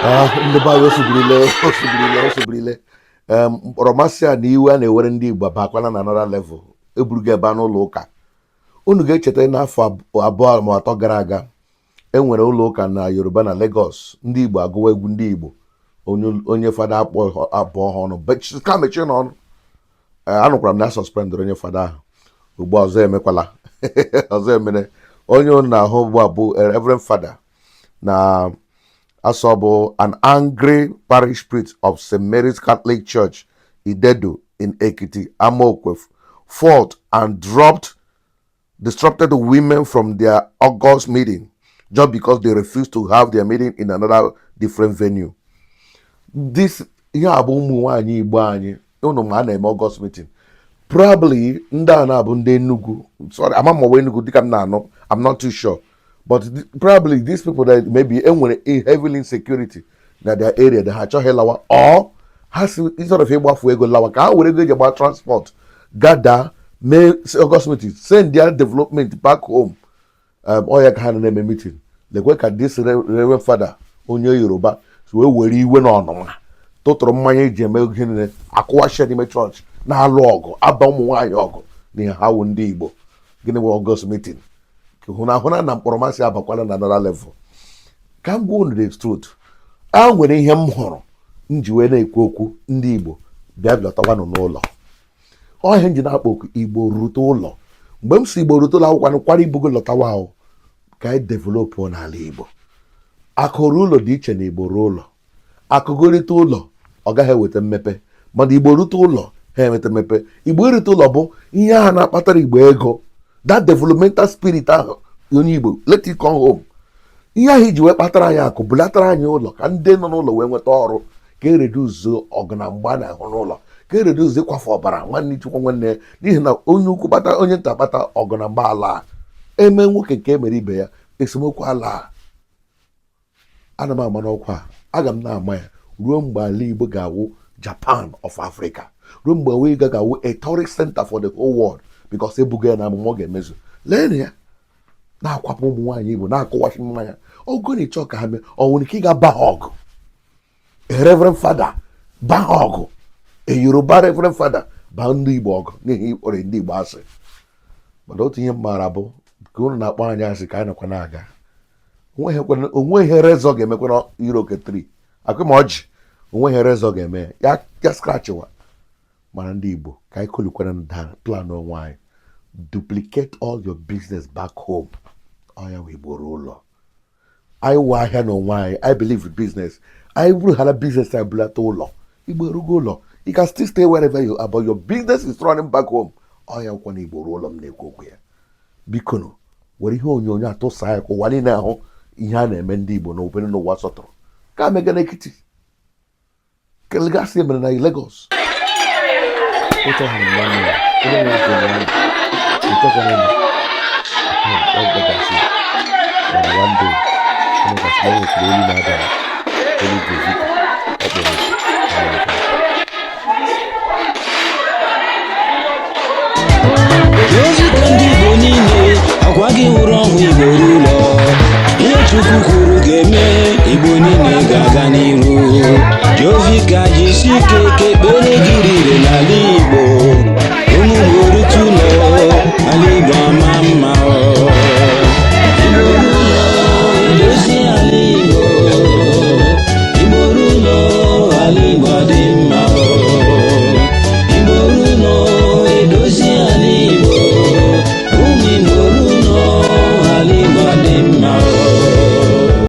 Ndị be anyị, osubirile, osubirile, osubirile. Mkpọrọmasị a na iwe a na-ewere ndị Igbo abakwana na another level. Eburugo ebe a n'ụlọ ụka. Unu ga-echeta n'afọ 2 ma 3 gara aga, e nwere ụlọ ụka na Yoruba na Lagos. Ndị Igbo agụwa egwu ndị Igbo, onye fada akpọ abụọ ha ọnụ ka mechie n'ọnụ. Anụkwara m na suspendịrị onye fada ahụ. Ugbu a, ọzọ emekwala, ọzọ emere. Onye unu na-ahụ ugbu a bụ Reverend Father na asọ bụ an angry parish priest of St. Mary's Catholic Church, Idedo in Ekiti, Amokwe, fought and dropped disrupted the women from their August meeting just because they refused to have their meeting in another different venue. This ihe a bụ ụmụ nwaanyị Igbo anyị. Unu ma a na-eme August meeting. Probably ndị a na-abụ ndị Enugu. Sorry, ama m ọwa Enugu dịka m na-anụ. I'm not too sure. But probably these people that maybe enwere a heavy insecurity na their area that ha achọghị lawa, or ha si instead of ịgbafu ego lawa, ka ha were ego eji agba transport gada mee August meeting, send their development back home. Ọ ya ka ha na-eme meeting. Lekwe ka this Reverend Father onye Yoruba si wee were iwe na ọnụma tụtụrụ mmanya eji eme oge niile, akụwashia n'ime chọọchị, na-alụ ọgụ, aba ụmụ nwaanyị ọgụ n'ihi ha wụ ndị Igbo. Gịnị bụ August meeting? Hụ na ahụ na mkpọrọmasị abakwala na another level. Ka m gwa unu the truth, a nwere ihe m hụrụ m ji wee na-ekwu okwu ndị Igbo bịa lọtawanụ n'ụlọ. Ọhịa m ji na-akpọ oku Igbo rute ụlọ. Mgbe m si Igbo rute ụlọ, akwụkwọ kwara ibugo lọtawa ahụ ka anyị develop n'ala Igbo. Akụrụ ụlọ dị iche na Igbo ruo ụlọ. Akụgorịta ụlọ, ọ gaghị eweta mmepe, mana Igbo rute ụlọ, ha enweta mmepe. Igbo irute ụlọ bụ ihe ahụ na-akpatara Igbo ego, that developmental spirit ahụ. Onye Igbo, let it come home. Ihe ahụ iji wee kpatara anyị akụ, bulatara anyị ụlọ, ka ndị nọ n'ụlọ wee nweta ọrụ, ka ereduzo ọgụ na mgba na-ahụ n'ụlọ, ka ereduzo ịkwafe ọbara nwanne ichukwa nwanne ya, n'ihi na onye ukwu kpata, onye nta kpata, ọgụ na mgba ala eme nwoke nke emere ibe ya, esemokwu ala. Ana m ama n'ọkwa a, aga m na-ama ya ruo mgbe ala Igbo ga-awụ Japan of Africa, ruo mgbe wee ga-awụ a tourist center for the whole world, because ebugo ya na amụma, ọ ga-emezu. Lee ya, na-akwapụ ụmụ nwaanyị Igbo, na-akụwachi mmanya ogo na ịchọ ka ha mee. Ọ nwere ike ịga ba ha ọgụ? A reverend father ba ha ọgụ, a Yoruba reverend father ba ndị Igbo ọgụ n'ihi ịkpọrọ ndị Igbo asị. Mana otu ihe m maara bụ ka unu na-akpọ anyị asị, ka anyị nakwa na-aga. Onwe ihe razor ga-emekwa na Iroko 3 akụ ma ọjị, onwe ihe razor ga-eme ya ya scratchwa. Mana ndị Igbo, ka anyị kolikwara da plan onwe anyị, duplicate all your business back home. Ọ ya wee Igbo ruo ụlọ. Anyị wụ ahịa n'onwe anyị. I believe in business. Anyị bụrụhala business anyị bulata ụlọ, Igbo erugo ụlọ. You can still stay wherever you are, but your business is running back home. Ọ ya nkwa na Igbo ruo ụlọ m na-ekwu okwu ya. Biko nụ, were ihe onyonyo atụsa ya ka ụwa niile ahụ ihe a na-eme ndị Igbo na obere n'ụwa sọtụrụ ka mega n'Ekiti kelegasị mere na Lagos. Otu ahụ nwanne ya onye nwere ike nwanne echekwana ọ gagasị, mana one day onye gasị na o nwekwara olu na-ada olu Jovika ọ kpọrọ oku ha nwetara. Jovika, ndị Igbo niile, akwa gị nwụrụ ọnwụ. Igbo ruo ụlọ, ihe Chukwu kwuru ga-eme. Igbo niile ga-aga n'iru. Jovika, jisi ike ka ekpere gị rire n'ala Igbo.